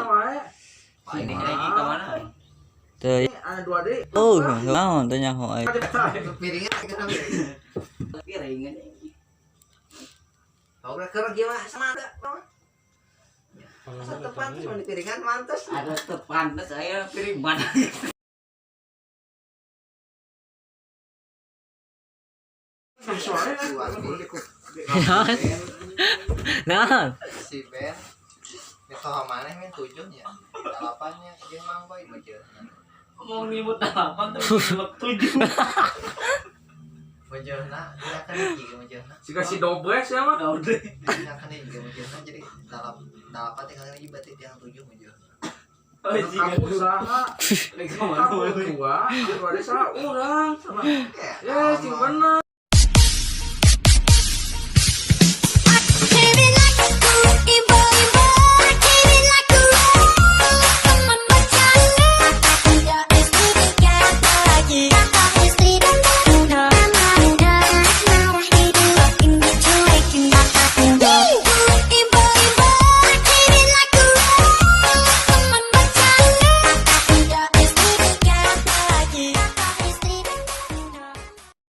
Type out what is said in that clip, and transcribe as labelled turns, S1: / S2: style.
S1: Wae.
S2: Ini lagi ke mana?
S3: Teu.
S1: Ada dua deui.
S3: Oh, naon teu nyaho aing.
S4: Piringnya kenapa?
S2: Piringan.
S4: Oh, keur kieu mah sama ada. Masa teu pantes mun di piringan mantes.
S2: Ada teu pantes aya piring mana.
S3: Naon?
S4: Si Ben Mitoha maneh min tujuhnya dalapannya jeung Mang Boy mah jeung.
S2: Mau nimut delapan tapi nimut tujuh.
S4: Mejeuhna dina kan hiji ge mejeuhna.
S1: Siga si Dobres ya mah.
S2: Udah udah.
S4: Dina kan hiji ge mejeuhna jadi dalapan tinggal hiji berarti tiang tujuh mejeuhna.
S2: Oh, jika
S1: Kamu saha?
S2: Lagi kemana?
S1: Kamu dua, dua desa urang sama.
S4: Ya,
S1: Ya, sing bener.